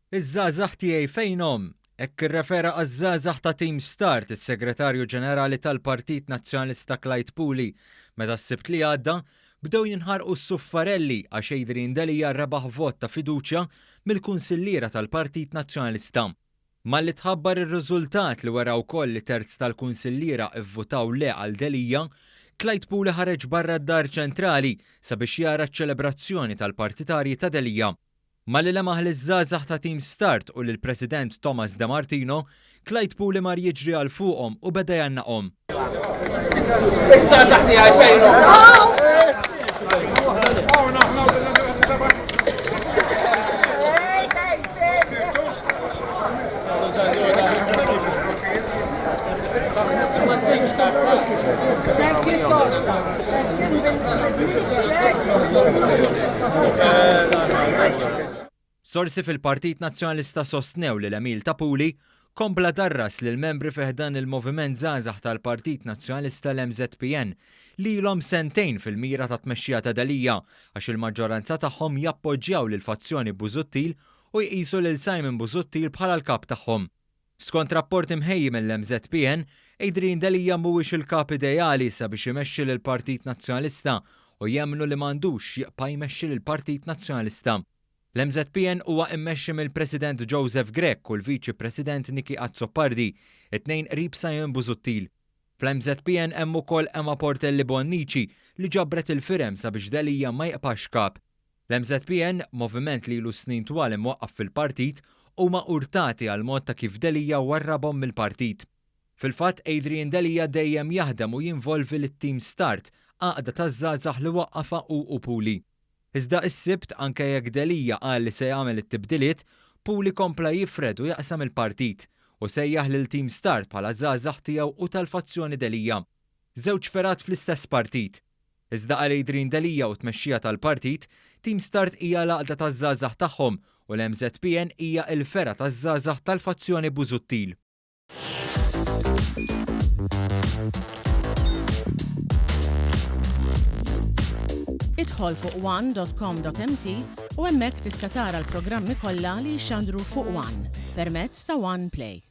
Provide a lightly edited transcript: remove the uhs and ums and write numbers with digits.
Iż-żgħażagħ tiegħi fejnhom? Hekk irrefera għaż-żgħażagħ ta' Team Start is-Segretarju Ġenerali tal-Partit Nazzjonalista Clyde Puli meta s-Sibt li għadda bdew jinħarqu s-suffarelli għax Adrian Delia rebaħ vot ta' fiduċja mill-kunsilliera tal-Partit Nazzjonalista. Malli tħabbar ir-riżultat li wera wkoll li terz tal-kunsilliera vvutaw le għal Delia, Clyde Puli ħareġ barra d-Dar Ċentrali sabiex jara ċ-ċelebrazzjoni tal-partitarji ta' Delia. Malli lemaħ liż-żgħażagħ ta' Team Start u lill-President Thomas De Martino, Clyde Puli mar jiġri għal fuqhom u beda jgħannaqhom. Iż-żgħażagħ tiegħi fejnhom? Sorsi fil-Partit Nazzjonalista sostnew li l-għemil ta' Puli kompla darras lill-membri fi ħdan il-Moviment Żgħażagħ tal-Partit Nazzjonalista l-MŻPN li ilhom sentejn fil-mira tat-tmexxija ta' Delia għax il-maġġoranza tagħhom jappoġġjaw lill-fazzjoni Busuttil u jqisu lil Simon Busuttil bħala l-kap tagħhom. Skont rapport imħejji mill-MŻPN, Adrian Delia mhuwiex il-kap ideali sabiex imexxi lill-Partit Nazzjonalista u jemmnu li m'għandux jibqa' jmexxi lill-Partit Nazzjonalista. L-MŻPN huwa immexxi mill-President Joseph Grech u l-Viċi President Nicky Azzopardi, it-tnejn qrib Simon Busuttil. Fl-MŻPN hemm ukoll Emma Portelli Bonnici li ġabret il-firem sabiex Delia ma jibqax kap. L-MŻPN, moviment li ilu snin twal imwaqqaf fil-partit, huma urtati għall-mod ta' kif Delia warrabhom mill-partit. Fil-fatt Adrian Delia dejjem jaħdem u jinvolvi lit-Team Start, għaqda taż-żgħażagħ li waqqafha hu u Puli. Iżda is-Sibt, anke jekk Delia qal li se jagħmel it-tibdiliet, Puli kompla jifred u jaqsam il-partit, u sejjaħ lil Team Start bħala żgħażagħ tiegħu u tal-fazzjoni Delia. Żewġ fergħat fl-istess partit. Iżda għal Adrian Delia u t-tmexxija tal-partit, Team Start hija l-għaqda taż-żgħażagħ tagħhom u l-MŻPN hija l-fergħa taż-żgħażagħ tal-fazzjoni Busuttil. Idħol fuq one.com.mt u hemmhekk tista' tara l-programmi kollha li jixxandru fuq One permezz ta' One Play.